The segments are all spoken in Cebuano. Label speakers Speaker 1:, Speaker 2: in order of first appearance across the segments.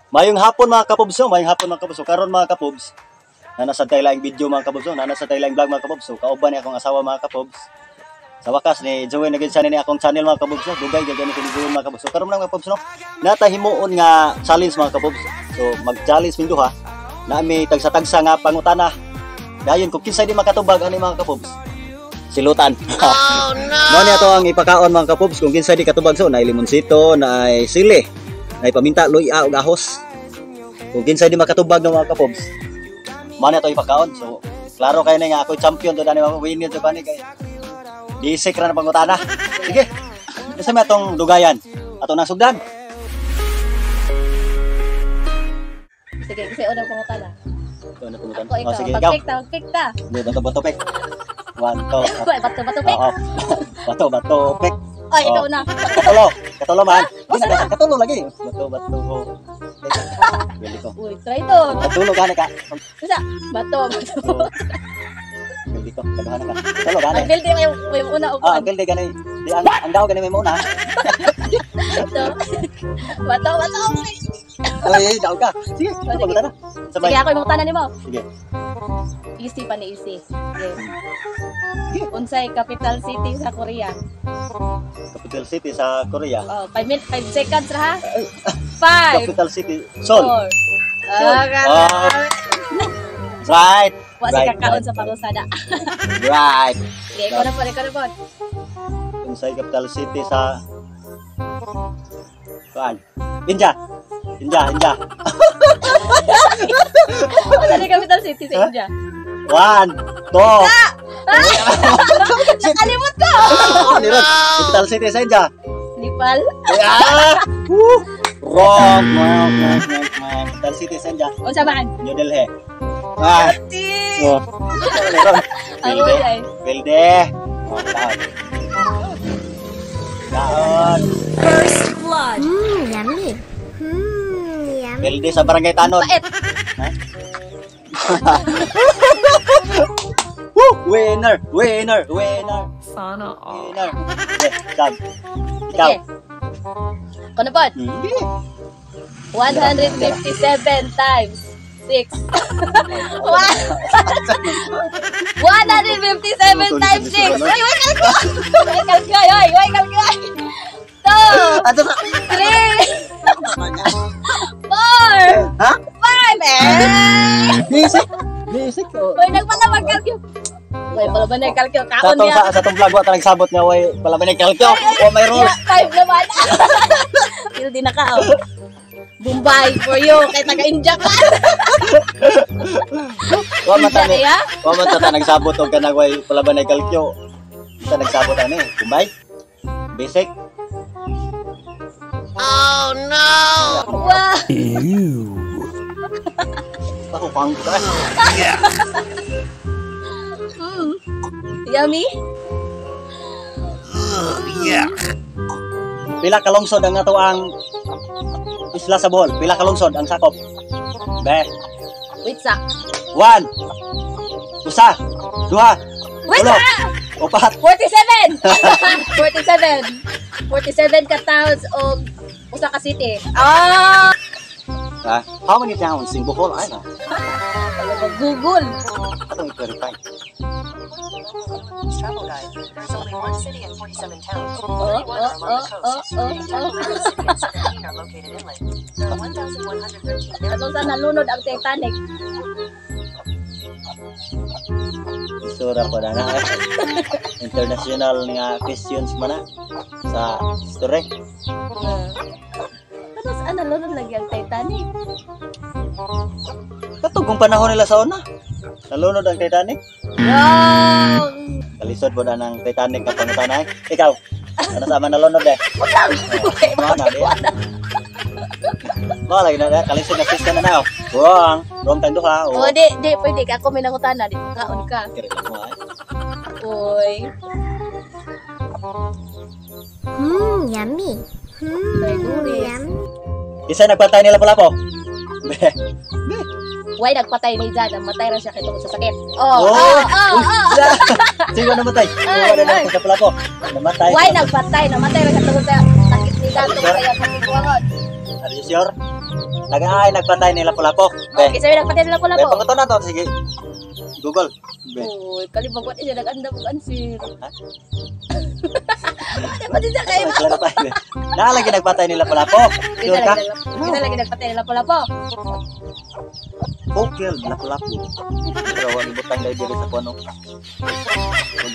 Speaker 1: Mayong hapon, mga kapobs, no? Mayong hapon, mga kapobs. So, karon, mga kapobs, naa na sad tay laing video, mga kapobs, no? Naa na sad tay laing vlog, mga kapobs. So kauban ni akong asawa, mga kapobs. Sa wakas ni join na gid siya ni akong channel, mga kapobs, no? Dugay gid gani ko ni join, mga kapobs. So karon lang, mga kapobs, no? Naa tay himuon nga challenge, mga kapobs. So mag-challenge ming duha. Naa mi tagsa-tagsa nga pangutana. Dayon kung kinsay di makatubag ani, mga kapobs, silutan. Oh no. Mao ni ato ang ipakaon, mga kapobs, kung kinsay di katubag. So naay limonsito, naay sili, naay paminta, luya ug ahos. Kung kinsay di makatubag ng mga kapobs, mao ni ato ipakaon. So klaro kayo na nga ako champion to dani, mga winner to bani kay basic ra na pangutana. Sige. Unsa may atong dugayan? Ato nang sugdan.
Speaker 2: Sige, kasi unang pangutana.
Speaker 1: Ito na pangutana.
Speaker 2: Ako, ikaw.
Speaker 1: Oh, sige, ikaw.
Speaker 2: Pag-pick ta, mag-pick ta.
Speaker 1: Hindi, bato bato pick. One, two.
Speaker 2: Uy, bato, bato, pick.
Speaker 1: Oo. Bato bato pick.
Speaker 2: Ay, ikaw na.
Speaker 1: Katulo. Katulo man. Di na katulo lagi. Bato bato pick. Pwede ko.
Speaker 2: Uy, try to.
Speaker 1: Katulo gani ka.
Speaker 2: Isa, bato, bato.
Speaker 1: Pwede ko. Kaduhan ka. Katulo gani.
Speaker 2: Ang building may una o
Speaker 1: Ah, ang building gani. Di ang daw gani may muna.
Speaker 2: Bato. Bato, bato.
Speaker 1: Ay, daw ka. Sige,
Speaker 2: Oh, sige.
Speaker 1: pangutana. Sabay.
Speaker 2: Sige, ako yung pangutana nimo.
Speaker 1: Sige.
Speaker 2: Easy pa ni easy. Sige. Unsay capital city sa Korea?
Speaker 1: Capital city sa Korea.
Speaker 2: Oh, 5 minutes, 5 seconds ra ha. 5,
Speaker 1: Capital city, Seoul.
Speaker 2: 4.
Speaker 1: Seoul.
Speaker 2: Ah,
Speaker 1: Oh. Right.
Speaker 2: Wa si kakaon sa pangusada.
Speaker 1: Right.
Speaker 2: Sige, ikaw na po, ikaw na po.
Speaker 1: Unsay capital city sa Kuan? India. India, India.
Speaker 2: Unsa ni capital city sa
Speaker 1: Huh?
Speaker 2: India?
Speaker 1: One, two.
Speaker 2: Nakalimot ko.
Speaker 1: Oh, niron. Capital city sa India.
Speaker 2: Nepal.
Speaker 1: Yeah. Woo. Wrong. Wrong, wrong, wrong, wrong. Capital city sa India.
Speaker 2: Unsa man?
Speaker 1: New Delhi. Ah.
Speaker 2: Ti.
Speaker 1: Oh. Niron.
Speaker 2: Ako
Speaker 1: Bilde.
Speaker 2: ay.
Speaker 1: Bilde. Oh, kaon. Kaon.
Speaker 2: First blood.
Speaker 3: Yummy. Yummy.
Speaker 1: Bilde sa Barangay Tanod.
Speaker 2: Pait.
Speaker 1: Woo! Winner! Winner! Winner!
Speaker 4: Sana all.
Speaker 1: Winner! Okay, Sam. Ikaw.
Speaker 2: Sige. Ako na po.
Speaker 1: Sige.
Speaker 2: 157 times 6. 157 times 6. Uy, wait, kalkyo. Wait, kalkyo. Uy, wait, kalkyo. 2,
Speaker 1: Ato sa...
Speaker 2: 3, 4,
Speaker 1: Ha?
Speaker 2: 5. Eh!
Speaker 1: Basic! Basic! Oh.
Speaker 2: Uy, nagpala magkalkyo. Uy, pala ba nagkalkyo?
Speaker 1: Sa
Speaker 2: Kaon
Speaker 1: atong,
Speaker 2: niya.
Speaker 1: sa atong vlog, wa ta nagsabot nga way pala ba kalkyo? O may rules.
Speaker 2: Yeah, 5 naman. Hindi na ka, oh. Bombay for you. Kay taga-India ka.
Speaker 1: Wa man ta
Speaker 2: India kaya?
Speaker 1: wa man ta nagsabot og kanang way pala ba kalkyo. Kita nagsabot ani. Bombay. Basic.
Speaker 2: Wow.
Speaker 1: Ako pang ka.
Speaker 2: Yummy?
Speaker 1: Pila ka lungsod ang ato ang isla sa Bohol? Pila ka lungsod ang sakop? Be.
Speaker 2: Wait, sa.
Speaker 1: One. Usa. Duha.
Speaker 2: Wait,
Speaker 1: Tulo.
Speaker 2: sa!
Speaker 1: Upat.
Speaker 2: 47! 47. 47 ka towns o usa ka city. Ah!
Speaker 1: Ha? How many towns in Bohol Island?
Speaker 2: Talaga Google.
Speaker 1: Atong i-clarify.
Speaker 5: Travel guide. There's only one city and 47 towns.
Speaker 2: Oh,
Speaker 5: 31 are along
Speaker 2: oh,
Speaker 5: the coast.
Speaker 2: oh,
Speaker 5: 10
Speaker 2: oh.
Speaker 5: cities and 17 are located inland. There are 1,113
Speaker 2: Atong sa nalunod ang Titanic.
Speaker 1: Isura po na na. International nga questions man na sa history.
Speaker 2: Ano saan nalunod lagi ang Titanic?
Speaker 1: Katong panahon nila sa una. Nalunod ang Titanic.
Speaker 2: Wrong!
Speaker 1: Kalisod po na ng Titanic nga pangutana. Ikaw, ano sa man nalunod eh? Oh, na di. Mo lagi na kalisod na question na na. Oh. Wrong. Wrong tayong duha.
Speaker 2: Oh, di, di, pwede ka. Ako may nangutana. Di, kaon ka.
Speaker 1: Kira mo ay.
Speaker 2: Uy.
Speaker 3: Yummy.
Speaker 2: Try guris.
Speaker 3: Yummy.
Speaker 1: Isa nagpatay nila pala po. Be.
Speaker 2: Why nagpatay ni Jan? Namatay ra siya kay tungod sa sakit. Oh,
Speaker 1: Oh,
Speaker 2: oh, oh, oh.
Speaker 1: Sino namatay?
Speaker 2: Ay,
Speaker 1: Sino
Speaker 2: ay.
Speaker 1: namatay sa pala po? Namatay.
Speaker 2: Why nagpatay? Namatay ra siya tungod sa sakit ni Jan tungod sa iyang kapiguangon.
Speaker 1: Are you sure? Nag-ay nagpatay nila Lapu-Lapu. Be.
Speaker 2: Okay, sabi nagpatay nila
Speaker 1: Be,
Speaker 2: Lapu-Lapu.
Speaker 1: pangutan na to. Sige. Google. Be.
Speaker 2: Uy, kalibag what siya nag-andam og answer.
Speaker 1: Ha?
Speaker 2: Ano ba siya kay
Speaker 1: Ay, clarify, be. Naalagi nagpatay nila Lapu-Lapu.
Speaker 2: Kita
Speaker 1: Sure ka?
Speaker 2: lagi kita lagi nagpatay nila Lapu-Lapu.
Speaker 1: Who killed Lapu-Lapu? Pero wag ibutang dahil diri sa kuno.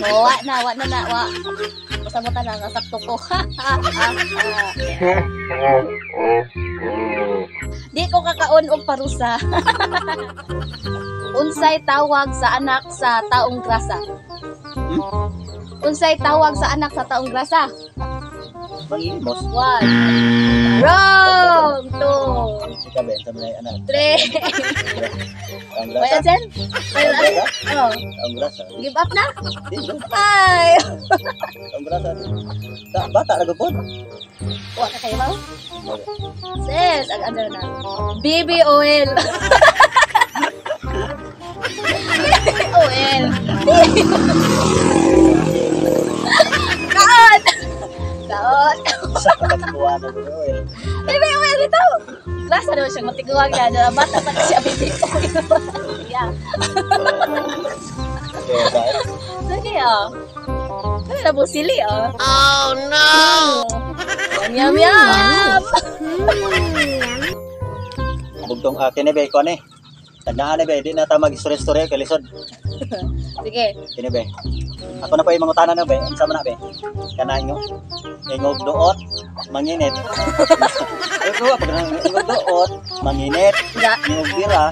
Speaker 2: Oh, wa na, wa na na, wa. Basta mo tanan, nasakto ko. Di ko kakaon og parusa. Unsay tawag sa anak sa taong grasa?
Speaker 1: Hmm?
Speaker 2: Unsay tawag sa anak sa taong grasa?
Speaker 1: Manglimos.
Speaker 2: One. Wrong. Two.
Speaker 1: Ikaw be, sa mga anak.
Speaker 2: Three.
Speaker 1: Ang
Speaker 2: Wait,
Speaker 1: grasa.
Speaker 2: Jen? Wait, oh.
Speaker 1: Ang grasa.
Speaker 2: Give up na?
Speaker 1: Di, di.
Speaker 2: Bye!
Speaker 1: Ang grasa. Ta, bata ra gud.
Speaker 2: Wa ka kayo, ma'am? Sis, ang ano na. BB oil. BB oil. Kaon! Kaon!
Speaker 1: Sa pagkuha ng oil.
Speaker 2: BB oil dito! Klasa naman siyang matiguang na. Na bata pa na siya BB oil. Yeah.
Speaker 1: Okay, bye.
Speaker 2: Sige ah. Ano na po sili ah. Oh no! Yum, yum, yum!
Speaker 3: Yummy.
Speaker 1: Bugtong kini be ko ni. Tandaan ni be, di na ta mag-istorya-istorya kay lisod.
Speaker 2: Sige.
Speaker 1: Kini be. Ako na po yung mangutana na be. Unsa man na be? Kana ingo. Ingog duot, manginit. Pero pag ingog duot, manginit.
Speaker 2: Ga.
Speaker 1: Ingog bira,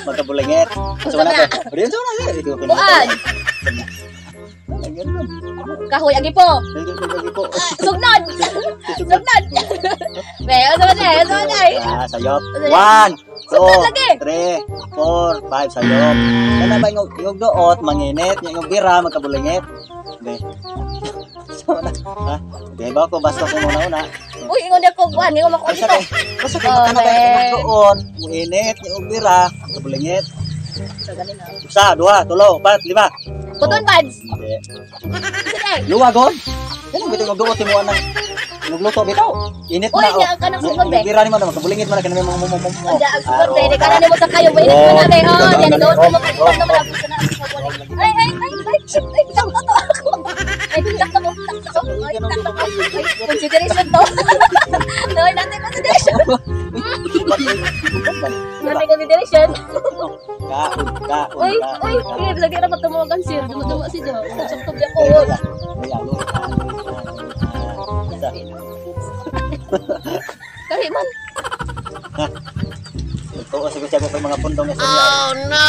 Speaker 1: magkabulingit. Unsa man na be? Pero yun sa man na be.
Speaker 2: Buan! Kahoy agi po. Sugnod! Sugnod! Be, ano ba na? Ano ba na?
Speaker 1: Ah, sayop. 1, 2,
Speaker 2: Sugnod lagi.
Speaker 1: 3, 4, 5, sayop. Kana ba ingog ingog duot, manginit, ingog bira, magkabulingit. Be. So na. Ha? Di ba ko basta ko muna una.
Speaker 2: Uy, ingon niya ko buwan, ingon ako
Speaker 1: Basta
Speaker 2: dito.
Speaker 1: kay basta kay
Speaker 2: Oh,
Speaker 1: kana ba
Speaker 2: be.
Speaker 1: ingog duot, muinit, ingog bira, magkabulingit.
Speaker 2: So, galing na.
Speaker 1: Usa, duha, tulo, upat, lima.
Speaker 2: Cotton buds.
Speaker 1: Di.
Speaker 2: Sige.
Speaker 1: Luwagon. Kanang bitong ingog duot imo anang nagluto bitaw. Init
Speaker 2: Uy,
Speaker 1: na. oh.
Speaker 2: niya ang kanang sugnod be.
Speaker 1: Ingog bira nimo na magkabulingit man na kanang mga mo.
Speaker 2: Anda ang sugnod be, di kana nimo sa kayo, mainit mo na be. Oh, diyan doon mo kay mo na Ay, ay, ay, ay, ay, takto to ako. Ay, takto ko, takto ko. Ay, takto ko. Ay, consideration to. No, natin consideration. Natin consideration.
Speaker 1: Kaon, kaon,
Speaker 2: Uy,
Speaker 1: kaon.
Speaker 2: uy, uy, lagi na matumuwag ang sir. Dumudumo si Jo. Sakto biya ko. Kari man.
Speaker 1: Tuo siguro siya ko mga pundong sa niya.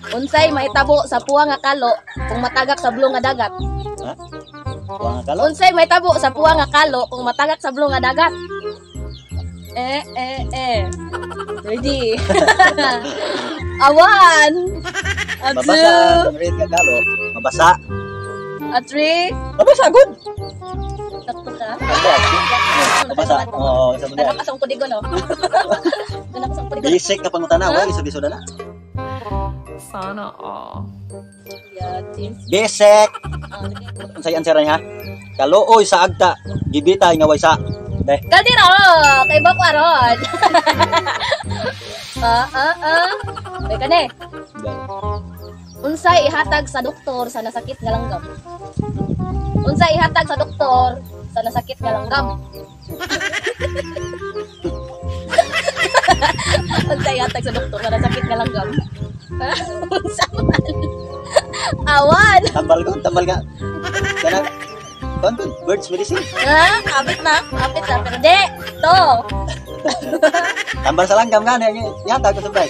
Speaker 2: Unsay mahitabo sa puwa nga kalo kung matagak sa blue nga dagat?
Speaker 1: Ha? Wa nga kalo.
Speaker 2: Unsay mahitabo sa puwa nga kalo kung matagak sa blue nga dagat? Eh, eh, eh. Ready. A one. A
Speaker 1: Mabasa,
Speaker 2: two.
Speaker 1: ang red nga kalo. Mabasa.
Speaker 2: A three.
Speaker 1: Mabasa good.
Speaker 2: Sakto ka.
Speaker 1: Mabasa. Oo, sa mga.
Speaker 2: Nakasang kudigo, no? Nakasang kudigo.
Speaker 1: Basic na pangutana, wa lisod-lisod na.
Speaker 4: Sana all.
Speaker 2: Yeah, this.
Speaker 1: Basic.
Speaker 2: Ah, sige.
Speaker 1: Unsay answer niya? Kaluoy sa agta, gibitay nga way sa. Be.
Speaker 2: Kaldero! Kay Bako aron. Ah, ah, ah. May kani.
Speaker 1: Be.
Speaker 2: Unsay ihatag sa doktor sa nasakit nga langgam? Unsay ihatag sa doktor sa nasakit nga langgam? Unsay ihatag sa doktor sa nasakit nga langgam? Ha? Unsa man? Awan!
Speaker 1: Tambal ko, tambal ka. Kana kon birds medicine.
Speaker 2: Ha? Kapit na, kapit na. Pero di! To!
Speaker 1: Tambal sa langgam nga niya yata ko sabay.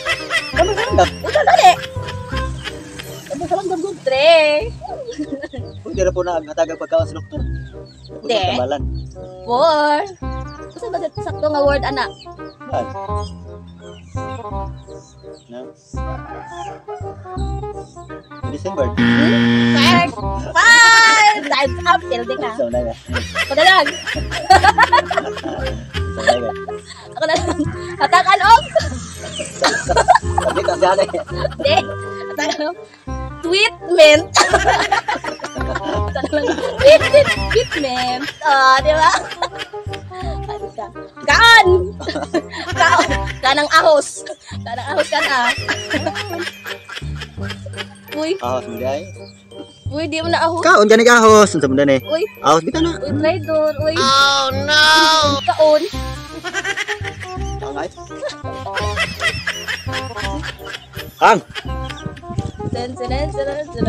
Speaker 1: Tambal sa langgam.
Speaker 2: Unsa gani?
Speaker 1: Tambal sa langgam gud.
Speaker 2: Three,
Speaker 1: Uy, di ra po na hatag ang pagkaon sa doktor.
Speaker 2: Di.
Speaker 1: Tambalan.
Speaker 2: Four. Unsa ba sakto nga word ana?
Speaker 1: Yan. No. Medicine bird.
Speaker 2: Five! Five! Time's up! Building na.
Speaker 1: So na na.
Speaker 2: Ako na lang.
Speaker 1: So na na.
Speaker 2: Ako na lang. Hatakan og!
Speaker 1: Sabi ka siya eh.
Speaker 2: Hindi. Hatakan og. Tweetment. Ito na lang. Tweetment. Tweetment. Ah. Ah, di ba? Ano ka? Kaan! Kaon! Kanang ahos. Kanang ahos kan ah. Uy,
Speaker 1: Ahos mo di ay.
Speaker 2: Uy, di mo na ahos.
Speaker 1: Kaon gani ka ahos. Unsa man ni?
Speaker 2: Uy,
Speaker 1: Ahos bitaw na.
Speaker 2: Uy, traitor. Uy. Oh, no! Kaon.
Speaker 1: Angay. Kang,
Speaker 2: Sen, sen, sen, sen, sen.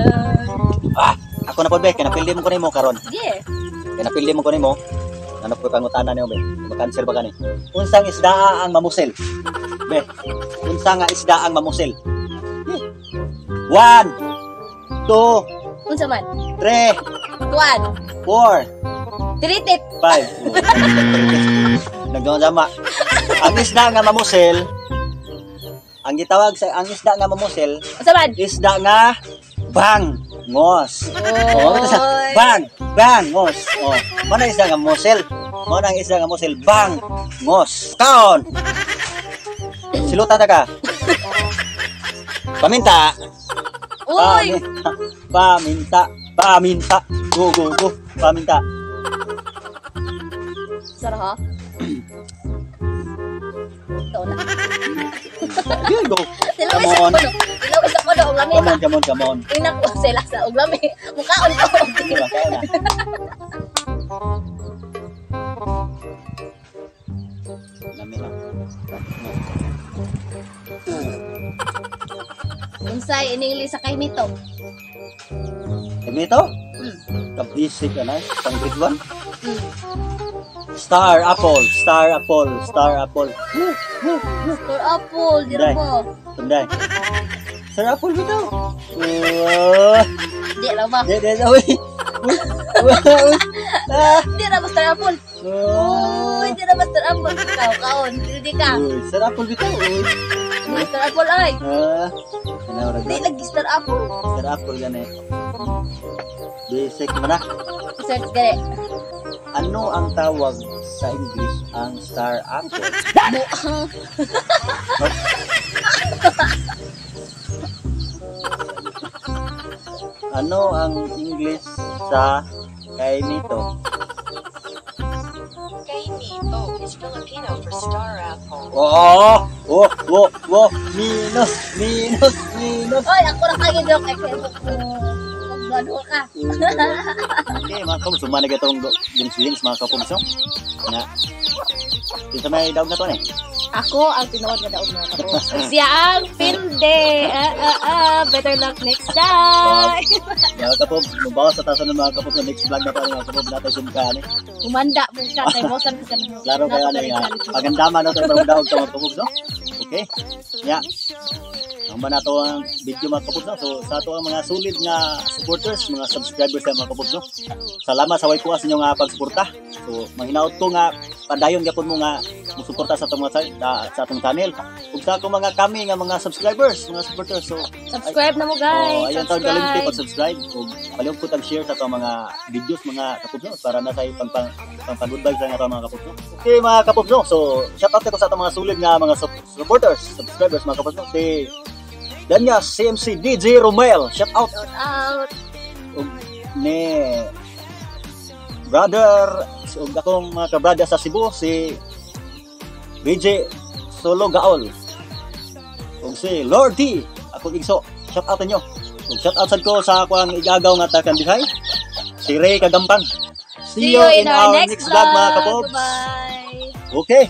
Speaker 1: Ah, ako na pod be, kay napildi mo ko nimo karon.
Speaker 2: Sige.
Speaker 1: Kay napildi mo ko nimo. Ano po pangutana nimo be? Makansel ba kani? Unsang isda ang mamusil? Be, unsa nga isda ang mamusil? Eh. One, two,
Speaker 2: Unsa man?
Speaker 1: three,
Speaker 2: Tuan.
Speaker 1: four,
Speaker 2: Tiritit.
Speaker 1: five. Nagdama. Ang isda nga mamusil, ang gitawag sa ang isda nga mamusil,
Speaker 2: Unsa man?
Speaker 1: Isda nga bang ngos. Oh,
Speaker 2: Oy.
Speaker 1: Bang, bang ngos. Oh, mao na isda nga musil. Mao na ang isda nga musil, bang ngos. Kaon. Silutan ta ka. Paminta.
Speaker 2: Uy!
Speaker 1: Paminta. Paminta. Paminta. Go, go, go. Paminta.
Speaker 2: Sara ha? Ikaw na.
Speaker 1: Here you go.
Speaker 2: Sila
Speaker 1: Come
Speaker 2: sa
Speaker 1: on.
Speaker 2: kono. Sila sa kono og lami
Speaker 1: Come
Speaker 2: ka.
Speaker 1: on, come on, come on.
Speaker 2: Tingnan ko sila sa og lami. Mukaon ko.
Speaker 1: Diba, kaya na. Lami lang.
Speaker 2: Unsay ining sa kay mito?
Speaker 1: Ito? Kabisik ka na. Pang grade 1. Star apple, star apple, star apple.
Speaker 2: Star apple, di ra
Speaker 1: Day.
Speaker 2: mo.
Speaker 1: Tunday. Star apple bitaw. Oh.
Speaker 2: Di ra ba?
Speaker 1: Di, di, uy. Uy, uy. Ah.
Speaker 2: Di ra ba star apple?
Speaker 1: Oh.
Speaker 2: Uy, di ra ba star apple? Ikaw kaon, di ka.
Speaker 1: Uy, star apple bitaw. Uy.
Speaker 2: Uy, star apple ay.
Speaker 1: Ah. Ano ra
Speaker 2: Di lagi star apple.
Speaker 1: Star apple gani. Basic man na.
Speaker 2: Search gani.
Speaker 1: Ano ang tawag sa English ang star apple?
Speaker 2: Buang.
Speaker 1: Ano ang English sa kaimito?
Speaker 5: Kaimito is Filipino for star apple.
Speaker 1: Oo! Oh, oh, oh, minus, minus, minus.
Speaker 2: Oy, ako ra kay joke kay Magano ka.
Speaker 1: Okay, mga kapums, sumana itong games games mga kapums. No? Nga. Kinsa may daog na to eh.
Speaker 2: Ako ang tinuod nga daog mga kapos. Siya ang pilde. Ah, ah, ah. Better luck next time.
Speaker 1: Mga kapums, mabawas sa tasan ng mga kapums sa next vlog na to mga kapums natin sumkaan eh.
Speaker 2: Kumanda po ka kay mo sa
Speaker 1: Klaro kayo na nga. Pagandama na ito yung daog sa mga kapums, no? Okay. Ya. Ang ba na to ang video mga kapums, no? So, sa ato ang mga solid nga supporters, mga subscribers sa mga kapums, no? Salamat sa way kuha sa inyong nga pagsuporta. So, manghinaot ko nga padayon gyapon mo nga musuporta sa atong mga sa atong channel. Ug sa akong mga kami nga mga subscribers, mga supporters. So,
Speaker 2: Subscribe na mo guys.
Speaker 1: oh, ayun taon kalimti
Speaker 2: Subscribe.
Speaker 1: pag-subscribe ug palihog pud ang share sa atong mga videos mga kapubno para na sa pang pang pang pang good vibes sa atong mga kapubno. Okay mga kapubno. So, shout out ko sa atong mga sulit nga mga supporters, subscribers mga kapubno. Si Danya CMC DJ Romel, shout out.
Speaker 2: Shout out.
Speaker 1: Ug ni brother ug akong mga kabrada sa Cebu si BJ Solo Gaol ug si Lord D akong igso, shout out ninyo. Ug shout out sad ko sa akong igagaw nga takan dihay si Ray Kagampang. See you in our next vlog mga kapobs.
Speaker 2: Bye.
Speaker 1: Okay.